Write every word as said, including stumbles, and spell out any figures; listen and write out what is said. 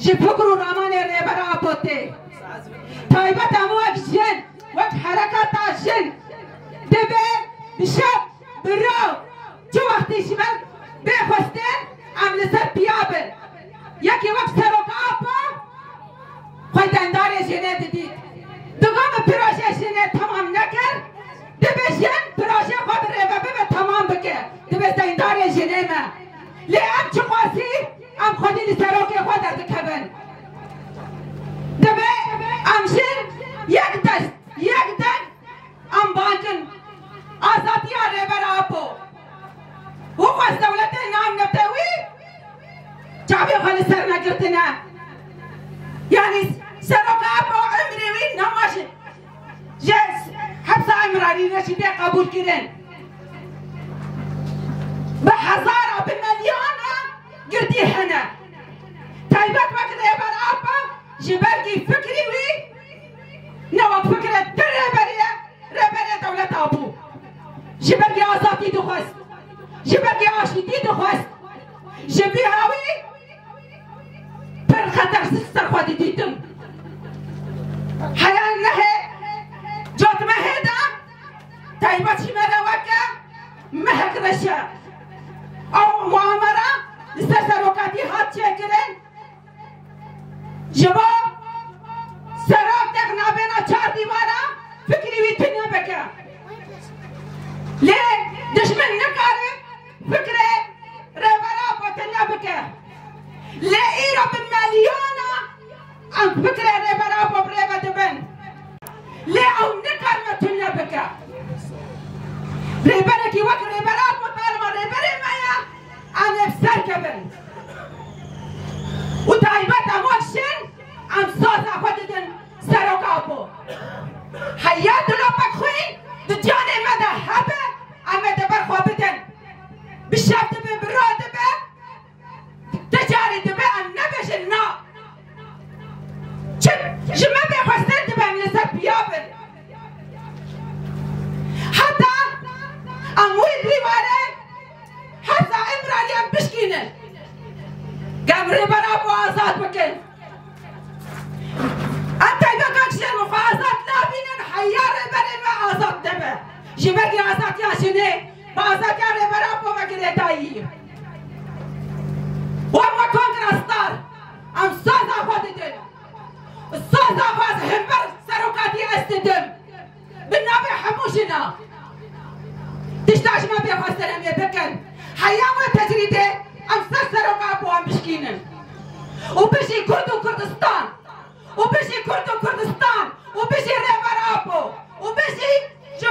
Ji fikr û ramanê Rêber Apo tê. Taybet em wek jin, wek hereketa jin dibe bi şev, bi raw, çi wextî ji me bê xwestin, em li ser piya bin. Yekî wek Serok Apo xwe dendarê jinê didît. Digo min proje jinê temam nekir, dibe jin proje xwe bi rêve bibe temam bike. Dibe dendarê jinê me. Lê em çiqasî em xwedî li serokê xwe derdikevin. Dibe em jin yek dest, yek deng em bangin azadiya Rêber Apo. Û xwest dewletê nam netewî çavê xwe li ser negirtine. Yanî Serok Apo emrê wî nema ji, ji hepsa Îmralî Reşîdê qebûl kirin. Bi hezara, bi milyona girtî hene. Taybet wek Rêber Apo ji ber kî fikrî wî ne wek fikrê ti rêberê ye, rêberê dewleta bû. Ji ber kî azadî dixwest, ji ber kî aşîtî dixwest. Ji vî hawî pir xetersiz ser xwe didîtin. Heya nehê, cotmehê de taybet ji me re weke mehek reş e. Ew muamera li ser serokatî hat çêkirin. Ji bo serok têx navbêna çar dîwara fikrî wî tune bike. Lê dijmin nikare fikrê Rêber Apo tune bike. Lê îro bi milyona em fikrê Rêber Apo bi rê ve dibin. Lê ew nikarime tune bike. Rêberekî wek Rêber Apo talima rêberê me ye, em ê bi ser kevin. Û taybet em wek jin, em soza xwe didin Serok Apo. Heya dilopek xwîn di canê me de hebe, em ê di ber xwe bidin. Bi şev dibe, bi ro dibe, Ti carî dibe em nebêjin na. Çi ji me bê xwestin dibe em li ser piya bin. Heta em wî dîwarê heza Îmralî em bişkînin. Em Rêber Apo azad bikin. Em taybeka kişên xwe azad nabînin, heya rêberên me azad dibe. Ji ber azadiya jinê, bi azadiya Rêber Apo ve girêdayî. Wek me Kongra Star, em soza xwe didin. Soza xwe ez hember serokatî ez didim. Bi navê hemû jina. Tişta ji me bê xwestin em ê bikin. Heya me tecrîdê em ser Serok Apo em bişkînin. Û bijî Kurd û Kurdistan. Û bijî Kurd û Kurdistan. Û bijî Rêber Apo. Û bijî ji